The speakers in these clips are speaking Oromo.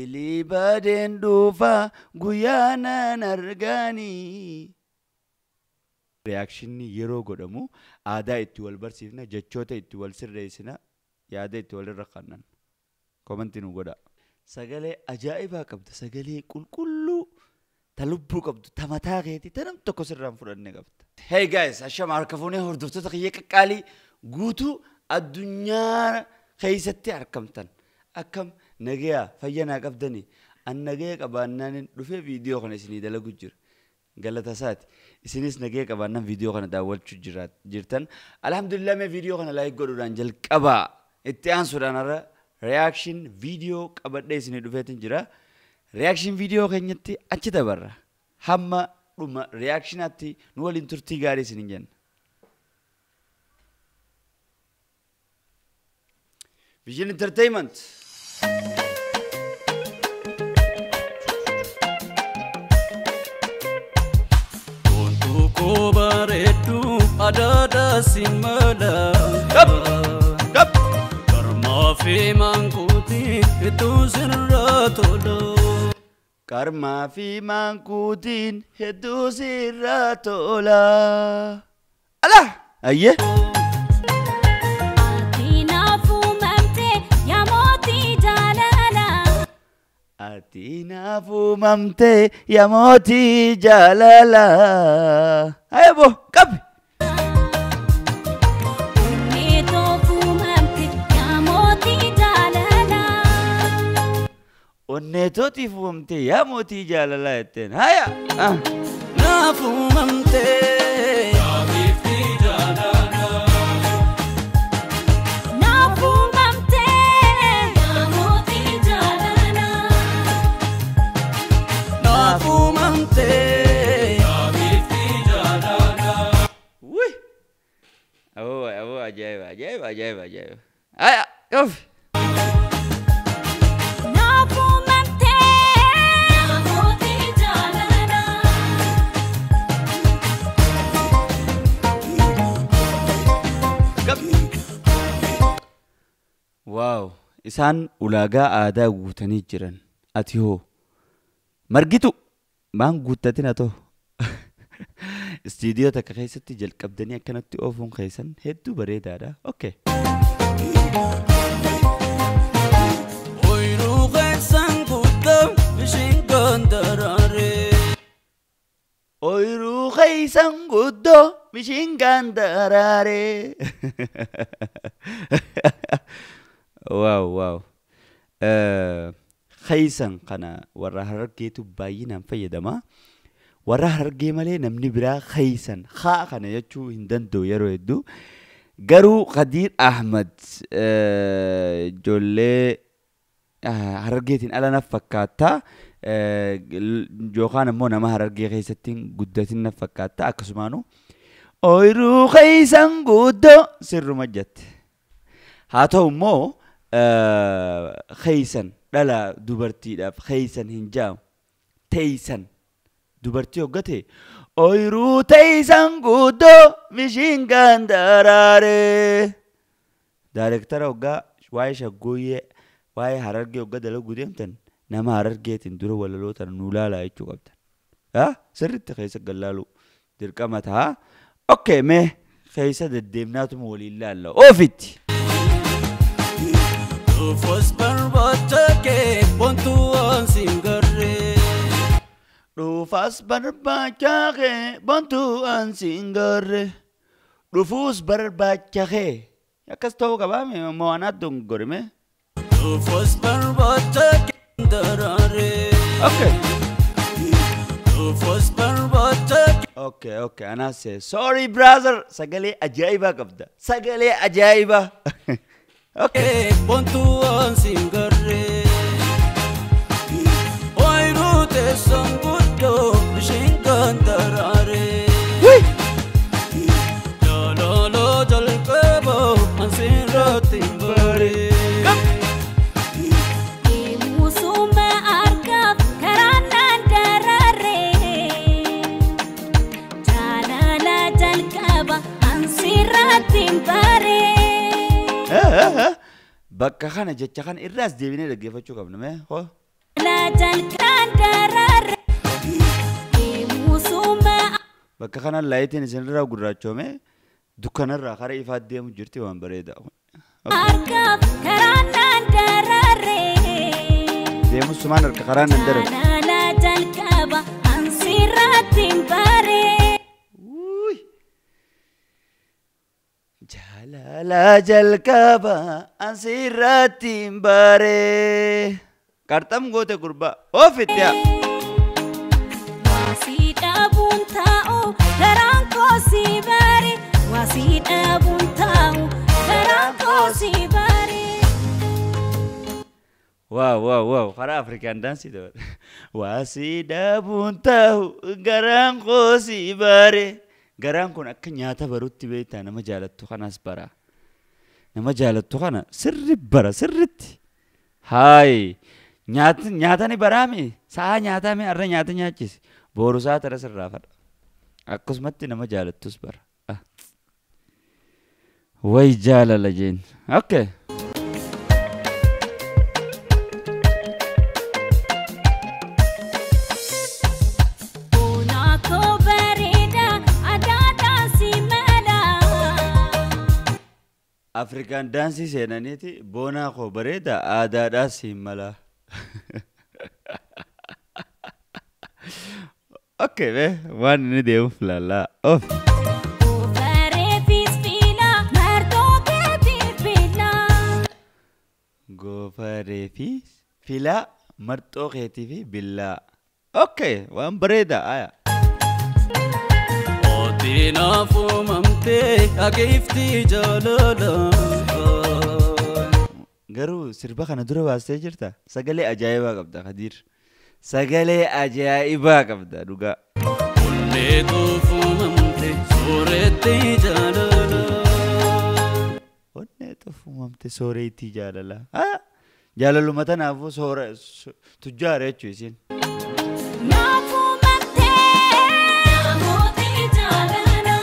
Silii badeen dhufa guyyaa nan arganii. Reactionii yeroo godhamu aadaa itti wal barsiifna, jechoota itti wal sirreessina, yaada itti walirra kannan. Commentii nu godha. Sagalee ajaa'ibaa qabda. Sagalee qulqulluu ta lubbuu qabdu, ta mataa keetii, ta nam tokko sirraan fudhanne qabda. Hey guys, ashama harka fuunee hordoftoota kiyya qaqqaalii guutuu addunyaa keessatti argamtan. Akkam nagayaa fayya naa qabdanii? An nagaya qabaannaan dhufee viidiyoo kana isinii dalagu jira. Galata isaati. Isinis nagaya qabaannaan viidiyoo kana daawwachuu jirtan. Alhamdulillah, mee viidiyoo kana like godhuudhaan jalqabaa. Itti aansuudhaan har'a reaction viidiyoo qabadhee isinii dhufeetin jira. Reaction viidiyoo keenyatti achi dabarra. Hamma dhuma reactionaatti nu waliin turtii gaarii isiniin jenna. Vision Entertainment. Wantu koo bareeddu adaadhaa si mala. Gab! Gab! Karmaa fi maanguutiin hedduu sirraa tola. Karmaa fi maankuutiin hedduu sirraa tola. Ala! Ayyee! Ati naaf uumamte yaa mootii jaalala. Ati naaf uumamte yaa mootii jaalala. Ayebo qabi! Onnee toof uumamte yaa mootii jaalala. Onnee tootiif uumamte yaa mootii jaalala jetteen. Haya! Ah. Naaf uumamte. Naaf uumamte yaa mootii jaalala. Naaf uumamte. Wuy! Aboo aboo, ajaa'iba ajaa'iba ajaa'iba ajaa'iba. Haya! Qabi! Naaf uumamte yaa mootii jaalala. Qabi! Wow! Isaan ulaagaa aadaa guutanii jiran. Ati hoo? Margitu! Maan guuttatin haa ta'u? Istiidiyoo takka keessatti jalqabdanii akkanatti oofuun keessan hedduu bareedaadha. Okay. Ooyiruu keessan guutaa ishiin gandaraaree. Ooyiruu keessan guddoo mishingaan daraaree. Wow. Keessan kana warra Harargeetu baay'inaan fayyadama. Warra Harargee malee namni biraa keessan haa kana jechuu hin danda'u yeroo hedduu. Garuu Khadiir Ahmad ijoollee Harargeetiin ala naf fakkaata. Yookaan immoo nama Harargee keessatti hin guddatin naf fakkaata. Akkasumaanuu ooyiruu keessan guddoo sirruma jette. Haa ta'u immoo keessan dhala dubartiidhaaf keessan hin jaamu. Teessan dubartii hoggate ooyiruu teessan guddoo mishingaan daraaree. Daarektara hoggaa waa'ee shaggooyyee, waa'ee Harargee hoggaa dalaguu deemtan, nama Harargeetiin dura walaloo tana nuu laalaa jechuu qabdan. Haa, sirriitti keessa gallaaluu dirqama ta'a. Okay, mee keessa deddeemnaatuma waliin laalla. Ofitti! Dhufus barbaacha kee wantu waan siin garree. Dhufaas barbaacha kee bontuu an siin garre. Dhufuus barbaacha kee. Akkas ta'uu qabaame moo anaatti dongorime? Dhufus barbaacha kee daraaree. Okay. Dhufus barbaacha kee. Okay. Anaas sorry brother. Sagalee ajaa'ibaa qabda. Sagalee ajaa'ibaa. Okay. Wantu waan siin garree. Ooyiruu teessan guddoo ishiin kan daraaree. Wii! Jaalala jalqaba an sirratti hin baree. Deemusuma argaaf karaa naan daraaree. Jaalala jalqaba an sirratti hin baree. Bakka kana jecha kana irraas deebinee dhaggeeffachuu qabna mee hoo. Jalqaan dararre deemusuma. Bakka kana laayitiin isinirraa gurraachoome dukkanarraa karaa ifaa deemu jirti waan bareeda. Harkaaf karaan naan dararre. Deemusumaan harka karaan nan dararre. Jaalala jalqaba ansirratti hin bare. Jaalala jalqaba ansirratti hin bare. Qarxam goote gurbaa ofitti haa. Waasii dhabuun taa'u garaan koo si bare. Waasii dhabuun taa'u garaan koo si bare. Waaw waaw waaw karaa Afrikaan daansii ta'u. Waasii dhabuun taa'u garaan koo si bare. Garaan kun akka nyaata barutti beektaa nama jaalattu kanas bara. Nama jaalattu kana sirri bara sirritti. Haayi nyaata ni baraame sa'a nyaatame har'a nyaata nyaachise booru sa'a tara sirraa fadha. Akkasumatti nama jaalattus bara. Way jaalala jeen. Okay. Boonaa koo bareedaa adaadhaan si mala. Afrikaan daansii seenaniiti boonaa koo bareedaa aadaadhaas hin mala. Okay be waan inni deemuuf laallaa of. Goofareefis fila martoo keetiif bila. Goofaree fi filaa marxoo keetii fi billaa. Okay waan bareedaa aya. Mootii naaf uumamtee akeeftii jaalala. Garuu sirba kana dura baastee jirta? Sagalee ajaa'ibaa qabda Khadiir. Sagalee ajaa'ibaa qabda dhugaa. Onneetuuf uumamte sooretti jaalala. Onneetuuf uumamte sooretti jaalala. Jaalaluma tanaafuu soora tujjaara jechuu isin. Naaf uumamte mootii jaalala.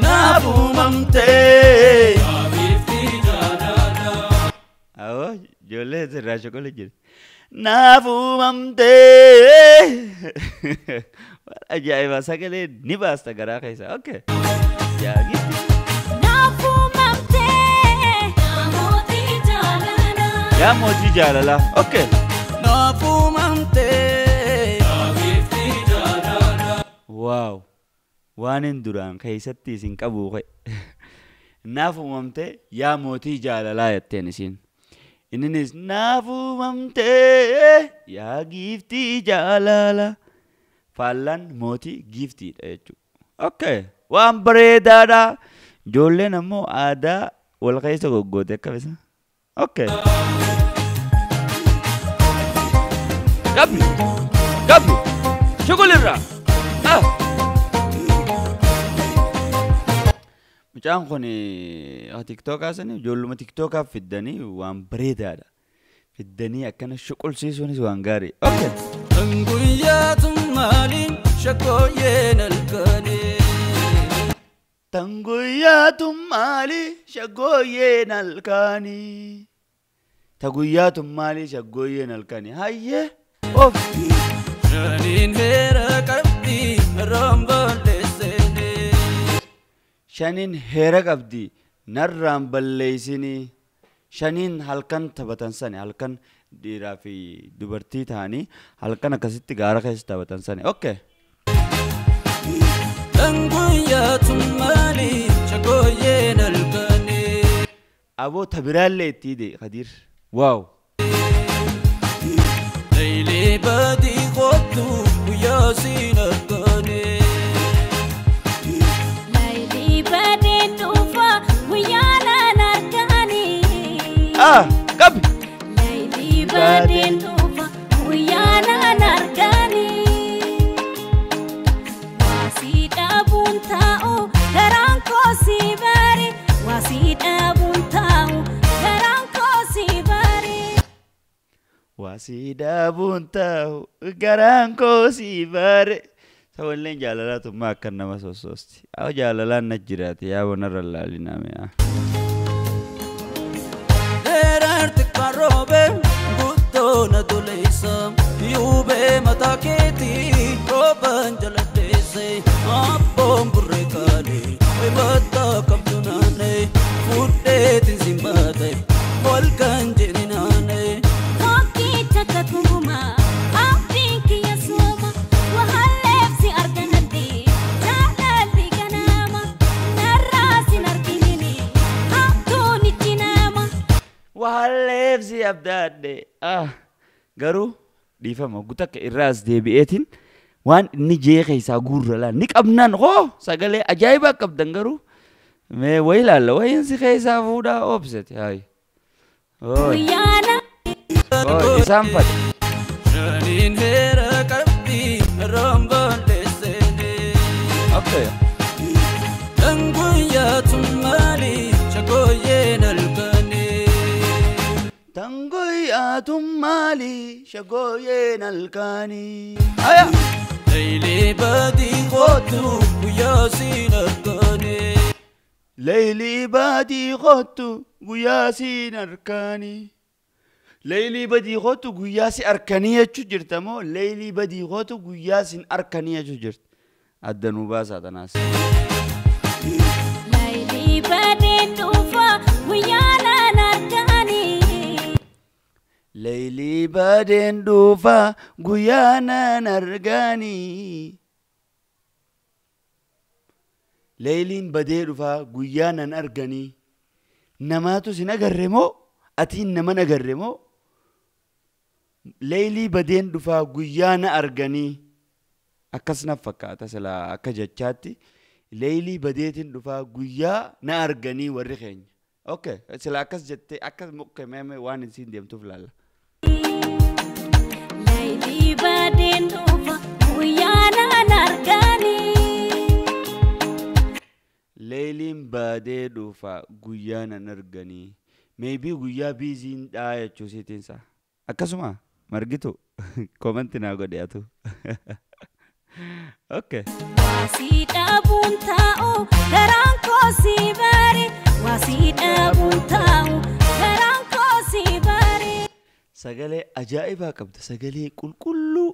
Naaf uumamte akeeftii jaalala. Awoo ijoollee sirraa shokola jira. Naaf uumamte. Waan ajaa'ibaa sagalee ni baasta garaa keessa. Okay. Jaagitti. Naaf uumamte mootii jaalala. Yaa mootii jaalalaa. Okay. Naaf uumamte akeeftii jaalala. Waaw. Waan hin duraan keessatti isin qabu ka'e. Naaf uumamte yaa mootii jaalalaa jetteen isin. Inninis naaf uumamte yaa giiftii jaalala. Faallaan mootii giiftiidha jechuudha. Okay. Waan bareedaadha. Ijoolleen ammoo aadaa wal keessa goggoote akkam isa. Okay. Gabbi! Gabbi! Shukulirraa! Ah! Mucaan kun tiktookaa sani ijoolluma tiktookaaf fiddanii waan bareedaadha. Fiddanii akkana shuqulsiisuunis waan gaarii. Okay. Guyyaatu maaliin shakkooyyeen halkanii. Tanguyyaatu maali shaggooyyeen halkanii. Taguyyaatu maali shaggooyyeen halkanii. Hayyee of. Shaniin heera qabdi narraan balleessinii. Shaniin heera qabdi narraan balleessinii. Shaniin halkan taphatan sani halkan dhiiraa fi dubartii ta'anii halkan akkasitti gaara keessa taphatan sani. Okay. Guyyaatu maali shakkooyyeen halkanii. Aboo tabiraallee itti hidhe Khadiir. Waaw. Leeyilee badii kootu guyyaa siin halkanii. Laayilii badeen dhufa guyyaa naan arganii. Ah qabi. Laayilii badeen dhufa guyyaa naan arganii. Waasii dhabuun taa'u garaan koo si bare. Waasii dhabuun taa'u garaan koo si bare. Waasii dhabuun taa'u garaan koo si bare. Sawalleen jaalalaatummaa akka nama sossoosti. Haa jaalalaan na jiraate yaa bonarra laalinaa mi'a. Dheeraarti karoobe guutuu. Guddoo na toleessa yuubee mataa keetii rooban jaladheesse abboon burree kaalee wayibataa qabdu naanee fudheetiin siin baate walkan jedhi naanee. Tokkicha kakuma abdiin kiyya sooma wahalleef si arganadhe jaalalli ganama narraa sin arginini hamtuun itti nama. Wahalleef si abdaadhe. Ah, garuu dhiifama gutakka irraas deebi'eetiin waan inni jee keessaa guurra laal ni qabnaan hoo sagalee ajaa'ibaa qabdan garuu mee wayi laalla wayiin si keessaa fuudhaa obsete hayi. Ooy Guyyaana ooy isaan fadhe. Shaniin heera qabdii irraan balleessine. Okay. Danguyyaatu maali shagooyyeen halkanii. Tanguyyaatu maali shagooyyeen halkanii. Aya. Leeyilee badii kootu guyyaa siin arganii. Leeylii badii kootu guyyaa siin harkaanii. Leeylii badii kootu guyyaa si harkanii jechuu jirta moo leeylii badii kootu guyyaa sin harkanii jechuu jirta? Adda nuu baasaa tanaas. Laayilii badeen dhufa guyyaa naan arganii. Leeylii badeen dhufa guyyaa naan arganii. Leeyliin badee dhufa guyyaa nan arganii. Namaatu sin agarre moo atiin nama agarre moo? Leeylii badeen dhufaa guyyaa na arganii. Akkas na fakkaata silaa akka jechaatti. Leeylii badeetiin dhufaa guyyaa na arganii warri keenya. Okay, sila akkas jettee akkas mukkee meeme waan isiin deemtuuf laalla. Laayilii badeen dhufa guyyaa naan arganii. Leeyliin badee dhufa guyyaa nan arganii. Maybe guyyaa biiziin dhaa jechuu siitiinsa. Akkasuma margitu komanti naa godhe atu. Okay. Waasii dhabuun taa'u garaan koo si bare. Waasii dhabuun taa'u garaan koo si bare. Sagalee ajaa'ibaa qabda. Sagalee qulqulluu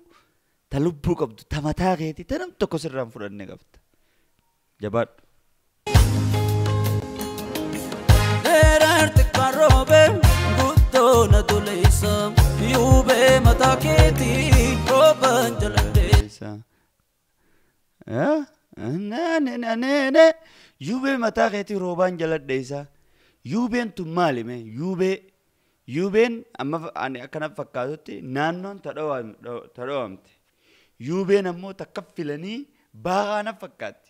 ta lubbuu qabdu ta mataa keetii ta nam tokko sirraan fudhanne qabda. Jabaadhu. Dheeraarti kan roobee guddoo na toleessa yuubee mataa keetii rooban jaladheesse. Eessa? Ne ne ne ne ne Yuubee mataa keetii roobaan jaladheessa. Yuubeen tun maali mee? Yuubee yuubeen amma ani akkana fakkaatutti naannoon ta dhawamte. Yuubeen ammoo takka filanii baagaa na fakkaatti.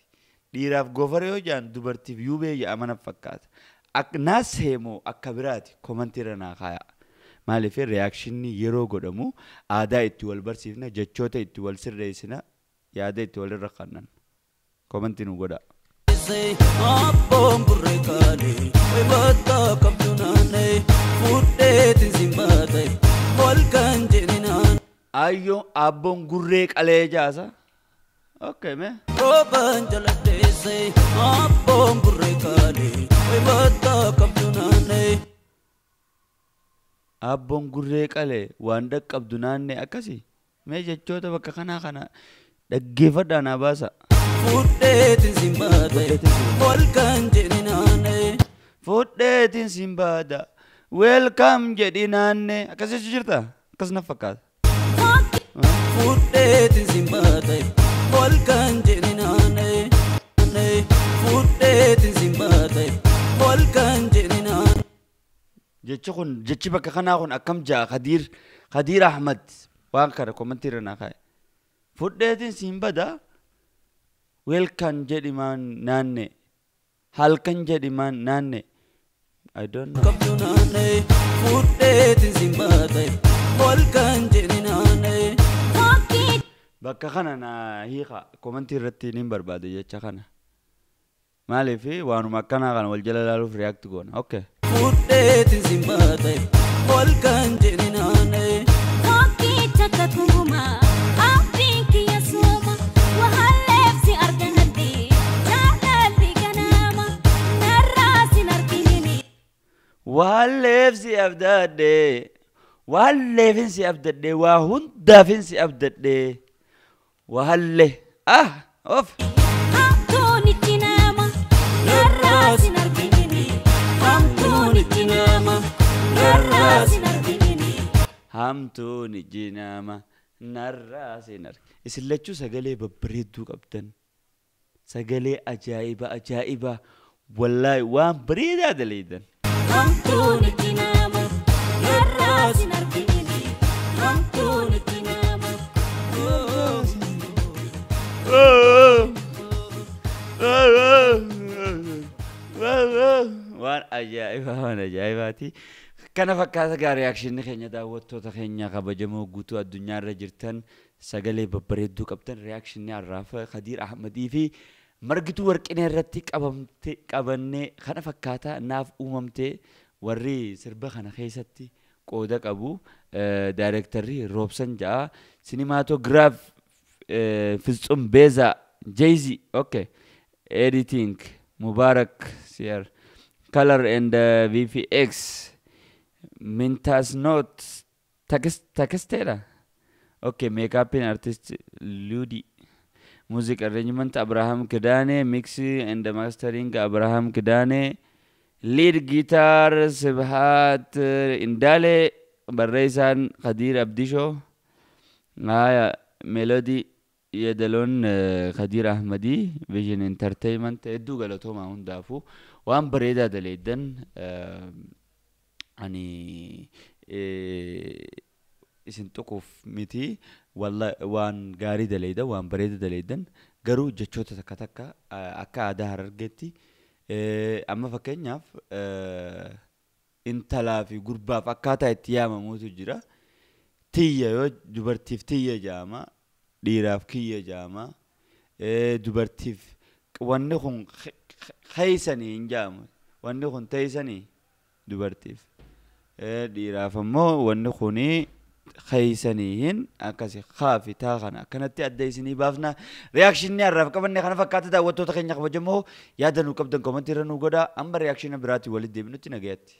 Dhiiraaf gofara yoo jedhan dubartiif yuubee jedhama na fakkaata. Naas heemoo akka biraati komantiirra naa kaaya. Maaliif reaakshinii yeroo godhamu aadaa itti wal barsiifna, jechoota itti wal sirreessina, yaada itti walirra kannan. Komantii nu godhaa. Abboon burree kaalee wayibataa qabdu naanee fudheetiin siin baate walkan jedhi naanee. Ayyoo abboon gurree qalee jaasa. Okay mee. Rooban jaladheesse abboon burree kaalee wayibataa qabdu naanee. Abboon gurree qalee waan dhaqqabdu naannee akkasii. Mee jechoota bakka kanaa kana dhaggeeffadhaa naa baasa. Fudheetiin siin baate walkan jedhi naanee. Fudheetiin siin baada. Welcome jedhi naannee. Akkas jechuu jirta? Akkas na fakkaata. Fudheetiin siin baate walkan jedhi naanee. Fudheetiin siin baate walkan jedhi naanee. Jechi kun jechi bakka kanaa kun akkam ja'a Khadiir Khadiir Ahmad waan kana komantiirra naa kaa'e. Fudheetiin siin bada welcome jedhi naannee. Halkan jedhi naannee. I don't know. Qabdu naanee fudheetiin siin baate walkan jedhi naanee. Bakka kana naa hiika komantii irratti niin barbaade jecha kana. Maaliif waanuma akkanaa kana wal jala ilaaluuf react goona. Okay. Fudheetiin siin baate walkan jedhi naanee. Tokkicha kakuma abdiin kiyya sooma wahalleef si arganadhe jaalalli ganama narraa sin arginini. Wahalleef si abdaadhe. Waalleefin si abdadhee, waa hundaafin si abdadhee, waallee ah of. Hamtuun itti nama narraa sin argini. Hamtuun itti nama narraa sin argini. Hamtuun ijji nama narraa sin arge. Isin lachuu sagalee babbareedduu qabdan. Sagalee ajaa'iba ajaa'iba, wallaahi waan bareedaa daleeydan. Hamtuun itti nama narraa sin argini. Hamtuun itti nama. Waan ajaa'ibaa, waan ajaa'ibaati. Kana fakkaata gaa reakshinni keenya, daawwattoota keenya kabajamoo guutuu addunyaarra jirtan, sagalee babbareedduu qabdan. Reakshinni har'aaf Khadiir Ahmadii fi Margituu Warqinee irratti qabamte qabannee kana fakkaata. Naaf uumamte warri sirba kana keessatti qooda qabu daayirektarri Roobsan ja'a, cinematograph Fitsum Beezaa Jayzi, okay, editing Mubarak Siyar, color and VFX Mintas Not Takesteedha, okay, makeup artist Ludi, music arrangement Abraham Kidane, mix and mastering Abraham Kidane, lead guitar Sibhat Indale, barreessaan Khadiir Abdisho, haya, melody yeedaloon Khadiir Ahmadii, Vision Entertainment. Hedduu galatoomaa hundaafuu, waan bareedaa daleeddan. Ani isin tuquuf miti, waan gaarii daleeydan, waan bareeda daleeydan. Garuu jechoota takka takka akka aadaa Harargeetti amma fakkeenyaaf intalaa fi gurbaaf akkaataa itti yaamamuutu jira. Tiyya yoo dubartiif tiyya jaama, dhiiraaf kiyya jaama. Dubartiif wanni kun keeysanii hin jaamu, wanni kun teeysanii dubartiif. Dhiiraaf ammoo wanni kuni keeysanii hin akkasi kaa fi taa kana akkanatti adda isinii baafna. Reakshinni har'aaf qabanne kana fakkaata. Daawwattoota keenya kabajamoo, yaada nuu qabdan komantii irra nuu godhaa. Amma reaction biraatiin walitti deebinutti nagayatti.